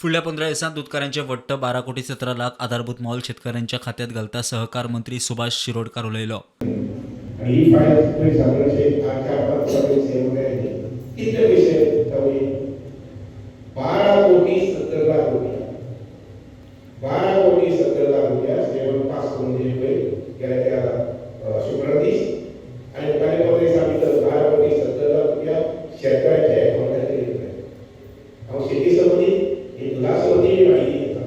फुडल्या 15 दिसांत दुदकारांचे वट्ट 12 कोटी 17 लाख आधारभूत मोल शेतकऱ्यांच्या खात्यात घालता, सहकार मंत्री सुभाष शिरोडकार उलयलो. आणि ही फायल पयर सादारणशे 4-5 वर्सां पयलीं सीएम आयली. कितले पयशे जावये? 12 कोटी 70 लाख रुपया. 12 कोटी 70 लाख रुपया सीएमान पास करून दिले पयर गेल्या त्या शुक्रार दीस. आनी मुखारले 15 दिसां भितर 12 कोटी 70 लाख रुपया शेतकऱ्यांच्या अकावंटाचेर येतले. हांव शेती संबंदीत ही दुदा संबंदी बी म्हायती दिता.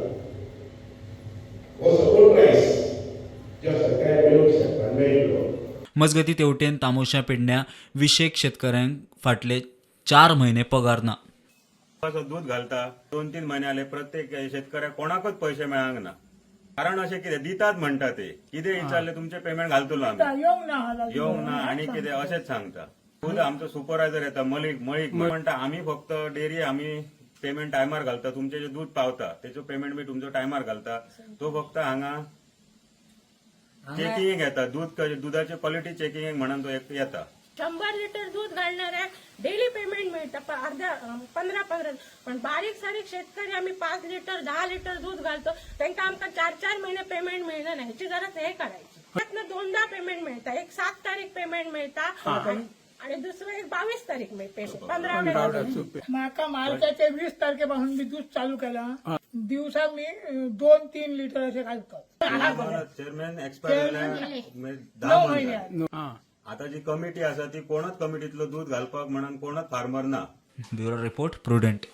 हो सपोर्ट प्रायस जो शेतकऱ्याक मेळूंक शकता, मेळटलो. मजगती, तेवटेन तामोशा पेडण्या विशेक शेतकऱ्यांक फाटले 4 म्हयने पगार ना. असो दूध घालता, 2-3 महिने आले, प्रत्येक शेतकऱ्याक कोणाकच पैसे मेळांक ना. कारण अशें कितें दितात म्हणटा ते. कितें विचारलें, तुमचें पेमेंट घालतलो आमी. येवंक ना हांगा. येवंक ना आणि कितें अशेंच सांगता. दूध आमचो सुपरवायझर येता मलिक, मळीक म्हणटा, आमी फक्त डेअरी, आमी पेमेंट टायमार घालता. तुमचें जें दूध पावता तेचो पेमेंट बी तुमचो टायमार घालता. तो फक्त हांगा चेकिंगेक येता, दूध दुधाची क्वॉलिटी चेकिंगेक म्हणून तो एक येता. 100 लिटर दूध घालणाऱ्याक डेली पेमेंट मिळतं अर्ध्या 15-15. पण बारीक सारीक शेतकरी आम्ही 5 लिटर, 10 लिटर दूध घालतो, त्यांका आमकां 4-4 महिने पेमेंट मिळणार नाही. ह्याची जरा हे करायची. त्यातनं दोनदा पेमेंट मिळता. एक 7 तारीख पेमेंट मिळता आणि दुसरं एक 22 तारीख मिळते 15. माका मार्चाच्या 20 तारखेपासून मी दूध चालू केला. दिवसा मी 2-3 लिटर असे घालतो. चेअरमॅन एक्सपायर जाले 10 9 महिने. महिने. आता जी कमिटी आसा ती कोणच कमिटीतलो दूध घालपाक म्हणून कोणच फार्मर ना. Bureau report, prudent.